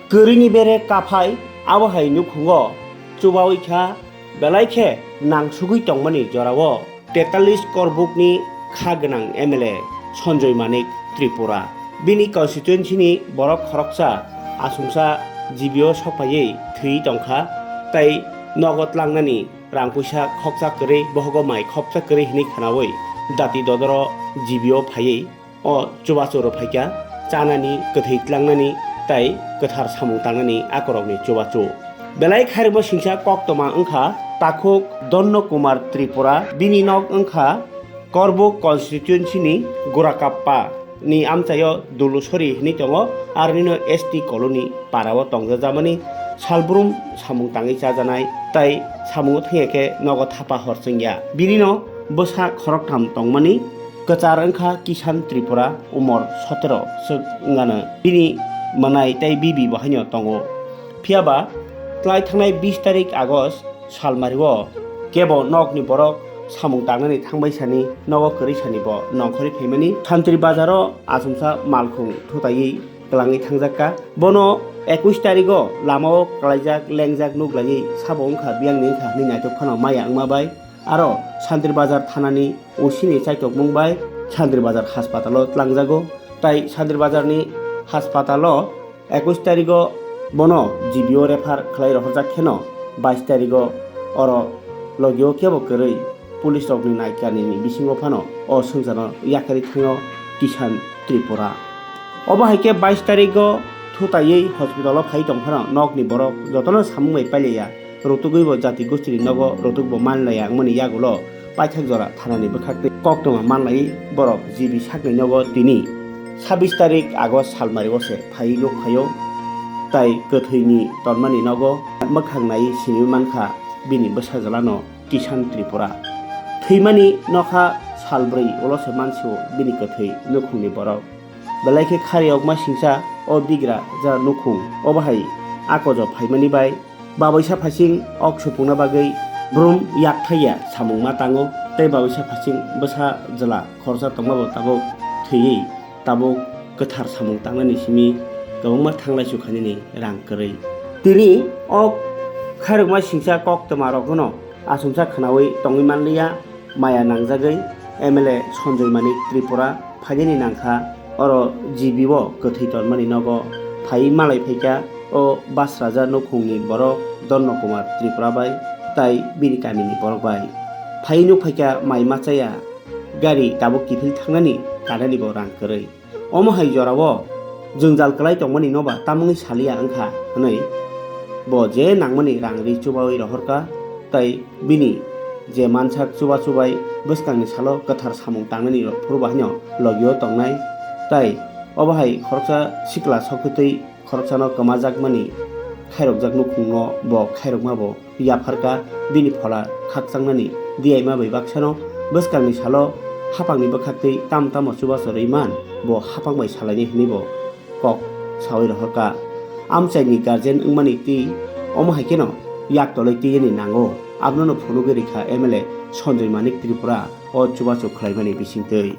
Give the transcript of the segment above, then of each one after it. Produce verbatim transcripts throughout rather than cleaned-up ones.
Kwrwini bere kaphai abo hai nukhungo chubawi kha, belai khe nangsugwi tongmani jorao tetalis korbukni kha gwnang M L A Sanjoy Manik Tripura. Bini constituency ni borok khoroksa aswngsa G B o sokphaiwi thwi tongkha, tei nogo tlangnani rang puisa khoksa kwrwi, bohogo mai khoksa kwrwi hwnwi khwnawi dati dodoro G B o phaiwi o chubachu rwphaikha, chanani, kwthwi tlangnani tei kwthar samung tangnani akorokni chubachu. Belai khairokma singsa koktwma wngkha takhuk Donno Kumar Tripura, bini nok wngkha Korbuk constituency ni Gurakappa ni amchaio Dulusori hwnwi tongo, arnino S T colony parao tongjajamani salbrum samung tangwi chajanai tei samungo thangya khe nogo thapa hor chwngya. Binino bwsa khoroktham tongmani, kwchar wngkha Kisan Tripura, umor sotero swk wngano bini mwnai tei bibi bo haino tongo. Phiyaba tlai thangnai bis tarik August salmario kebo nokni borok samung tangnani thangbai sani nogo kwrwi sani bo nongkhorwi phaimani. Santri bazaro achomsa malkhung thutaiwi kwlangwi thangjakka. Bono ekush tarigo lamao kwlaijak lengjak nuklaiwi sabo wngkha biyangni wngkha hwnwi naitok phano maya wngma bai. Aro Santri Bazar thanani O C ni chaitokmung bai Santri Bazar haspatalo tlangjago. Tai Santri Bazarni haspatalo ekush tarigo bono G B o refer khlai rohorjak kheno bais tarigo oro logio kebo kwrwi police rokni naikanini bisingo phano o swngcharno yakarwi thango Kisan Tripura. Obo hai khe bais tarigo thutaiwi hospitalo phai tong phano nokni borok jotono samung bai pailaiya, rutugwi bo jati gostini nogo rutuk bo manlaiya wngmani yagulo paithak jora thanani bwkhak tei koktwma manlaiwi borok G B sakni nogo tini sabbish tarik August salmario se phaiwi nuk phaio, tai kwthwini tonmani nogo mwkhang naiwi siniwi mankha bini bwsajwlano Kisan Tripura. Thwimani nokha salbrwi ulo se mansio bini kwthwi nukhungni borok. Belai khe khariyokma singsa o bigra ja nukhung, obo hai akojo phaimani bai baboisa phasing ok supungna bagwi brum yak thaiya samung ma tango, tei baboisa phasing bwsa jwla khoroksa tongma bo tabuk thwiwi tabuk kwthar samung tangnani simi kwbangma thanglai sukhanini rang kwrwi. Tini o khairokma singsa koktwma rokno achomsa khwnawi tongwi manliya, maya nangjagwi M L A Sanjoy Manik Tripura phainani nangkha, oro G B o kwthwi tonmani nogo phaiwi malai phaikha o Basraja nukhungni borok Donno Kumar Tripura bai tai bini kamini borok bai. Phaiwi nuk phaikha mai machaya gari tabuk kiphil thangnani kanani bo rang kwrwi. Omo hai jorao jwngjal kwlai tongmani noba tamungwi saliya wngkha hwnwi bo je nangmani rang ri chubawi rohorkha, tai bini je mansak chuba chubai bwskangni salo kwthar samung tangnani phuru bahaino logio tongnai, tai obo hai khoroksa sikla soktwtwi khoroksano kwmajakmani khairokjak nukhungno bo khairokma bo yapharkha, bini phola khakchangnani diyaima bai baksano bwskangni salo haphangni bwkhaktwi tam tamo chubachu rwi man, bo haphang bai salainai hwnwi bo kok sawi rohorkha. Amchaini guardian wngmani twi omo hai kheno yak tolwi twiyani nango, abono phunugwi rikha M L A Sanjoy Manik Tripura o chubachu khlaimani bisingtwi.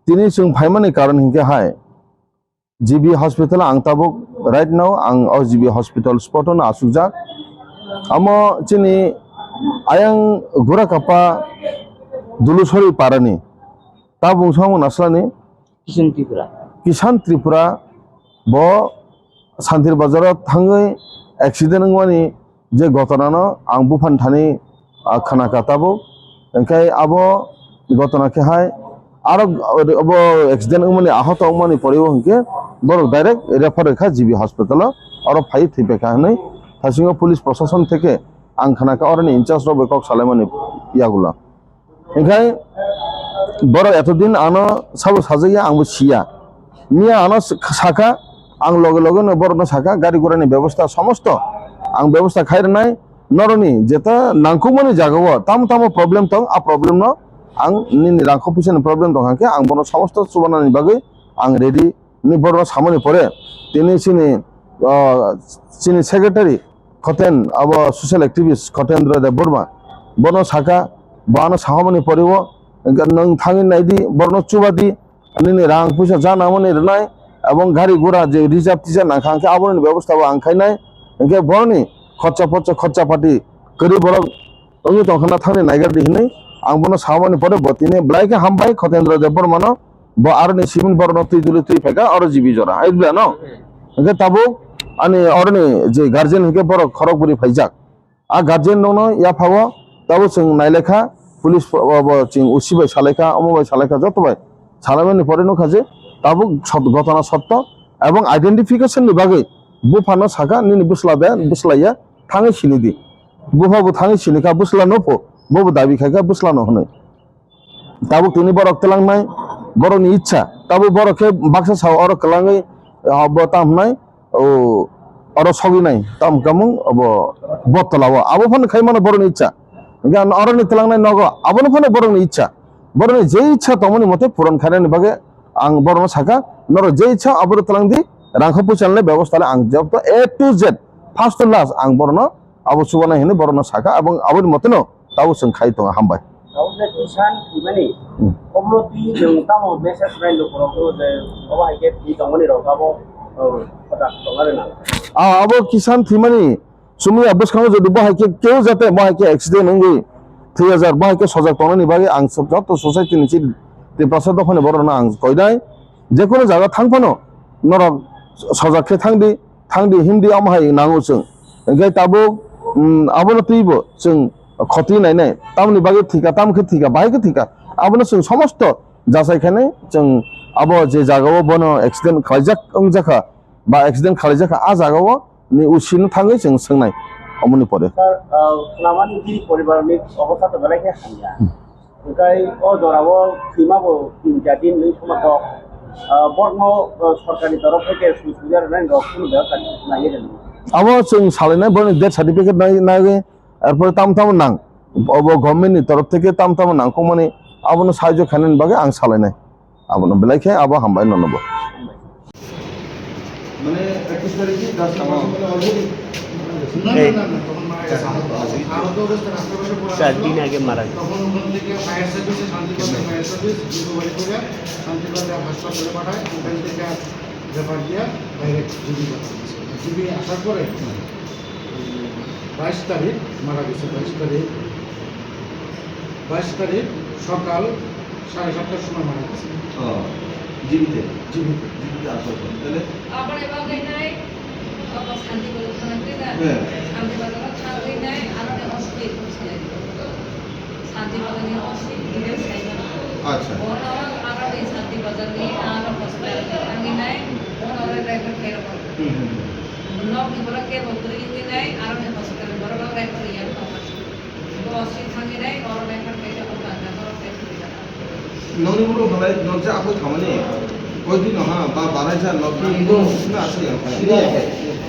Tini chwng phaimani karon hinkhe hai, G B hospital ang tabuk right now ang o G B hospital spot-o no achukjak. Amo chini ayang Gurakappa Dulusori parani tabuk wngkha naslani Kisan Tripura. Kisan Tripura bo Santir Bazaro thangwi accident wngmani je gotona no ang buphang thani, ah, khna kha tabuk. Hwnkhe abo gotona khe hai aro abo accident wngmani ahot wngmani pore o hwnkhe borok direct refer rwkha G B hospital o, oro phai thwi paikha hwnwi thasingo police proshashan theke ang khna kha, oroni in charge rok bai kok salaimani yagulo. Hingkhai borok etodin ano sabo sajagya, angbo siya. Miya ano sakha, ang loge loge no borokno sakha, gari gurani bebosta somosto ang bebosta khai rwnai. Noroni jeta nangkukmani jagao tamo tamo problem tong, a problem no ang nini rangkho puisani problem tong hangkhe ang bono somosto chubanani bagwi ang ready. Ni borokno samani pore tini chini, ah, chini secretary Khoten, abo social activist Khotendra Debbarma, bono saka, bo ano sahomani pore o, nwng thangwi naidi, borokno chubadi, nini rang puisa ja nangmani rwnai, Ebong gari gura je reserve tisa nangkha, hwnkhe aboni bebosta bo ang khainai. Hwnkhe boroni khorcha porcha, khorcha pati kwrwi borok wngwi tongkha na, thangni naigar di hinwi ang bono samani pore bo tini belai khe hambai Khotendra Debbarmano, bo aroni simin borokno twi tuli twi phaikha oro G B jora, ai bwlano. Hwnkhe tabuk ani oroni je guardian hwnkhe borok khorok bwrwi phaijak. A guardian rokno yaphao tabuk chwng nailaikha, police bo, bo chwng O C bai salaikha, omo bai salaikha, joto bai salaimani pore nukha je tabuk sot-, gotona sotto ebong identification ni bagwi buphano sakha, "Nini bwsla de, bwsla ya, thangwi sini di." Bupha bo thangwi sinikha, bwsla no pho, bo bo dabi khaikha bwsla no hwnwi. Tabuk tini borok twlangnai, borokni ichha. Tabuk borok khe baksa sao oro kwlangwi, ah, bo tam hwnai, o, oro sogwi nai, tam kamung, obo, bo tola o. Abo phano khai mano borokni ichha. Hingke ano oroni twlangnai nogo, abono phano borokni ichha. Borokni je ichha tongmani mote puron khainani bagwi ang borokno sakha, norok je ichha aboro twlang di, rangkha puisa nai bebosta le ang joto A to Z, first to last ang borokno abo chubanai hinwi borokno sakha, aboni moteno tabuk chwng khai tongo, hambai. Tabuk je Kisan thwimani, hmm, omo twi nwng tamo message bai lukurok je obo hai khe thwi tongmani rok abo, oh, kotak tongna rwna. Ah, abo Kisan thwimani chumui ya bwskango jodi bo hai khe keu jate bo hai khe accident wngwi thwi ya jar, bo hai khe sojak tongnani bagwi ang so-, joto society ni chini Tiprasa dophani borokno ang koinai, jekunu jaga thang phano norok sojak khe thang di, thang di, him di, omo hai nango chwng. Hingke tabuk, mm, abono twibo chwng khoti nainai. Tamoni bagwi thika, tamo khe thika, bahai khe thika. Abono chwng somosto jachai khainai chwng abo je jagao bono accident khlaijak wngjakha, ba accident khlaijak kha, a jagao ni O C no thangwi chwng swngnai omoni pore. Sir, ah, khwnamani bini poribarni obostha to belai khe hamya. Hmm. Hwnkhe o jorao thwima bo tin cha din wng thangma kok, ah, borokno, ah, sorkarni torof theke sujog subidah rwnai rok phano bebostha naiwi rwnai. Abo chwng salainai borokni death certificate nai-, naiwi, arpore tamo tamo nang, obo government ni torof theke tamo tamo nangkukmani abono sahajyo khainani bagwi ang salainai. Abono belai khe abo hambai nono bo. Mane ekus tarikh ni das. Tamam. এই চার দিন আগে মারা গেছে। তখন ওখান থেকে ফায়ার সার্ভিসে শান্তিবাজার, ফায়ার সার্ভিস ডিলিভারি করে শান্তিবাজার হাসপাতালে পাঠায়। ওখান থেকে রেফার দিয়ে ডাইরেক্ট জিবি পাঠানো হয়েছে। জিবি আসার পরে বাইশ তারিখ মারা গেছে, বাইশ তারিখ, বাইশ তারিখ সকাল সাড়ে সাতটার সময় মারা গেছে। ও, জিবিতে? জিবিতে। জিবিতে আসার পর, তাহলে? আবার এবার দেয় নাই, আবার শান্তিবাজার থানা দিয়ে দেয়। হ্যাঁ। শান্তিবাজার থানা দিয়ে নেয়, আর অনেক অসুবিধা হচ্ছে। শান্তিবাজার নিয়ে অসুবিধা হয়ে গেছে। আচ্ছা। ওরা আবার এই শান্তিবাজার নিয়ে আর হসপিটালে নিয়ে নেয়, ওরা ওরা ড্রাইভার ফেরত। হুম, হুম, হুম। নক নিবলা কে বলতে নিয়ে নেয়, আর অনেক হসপিটালে বড় বড় ড্রাইভার ইয়ার কথা। Nokni boro halai nok je aphai khamani koi din no ha ba barai ja nok ni boro na asai ya.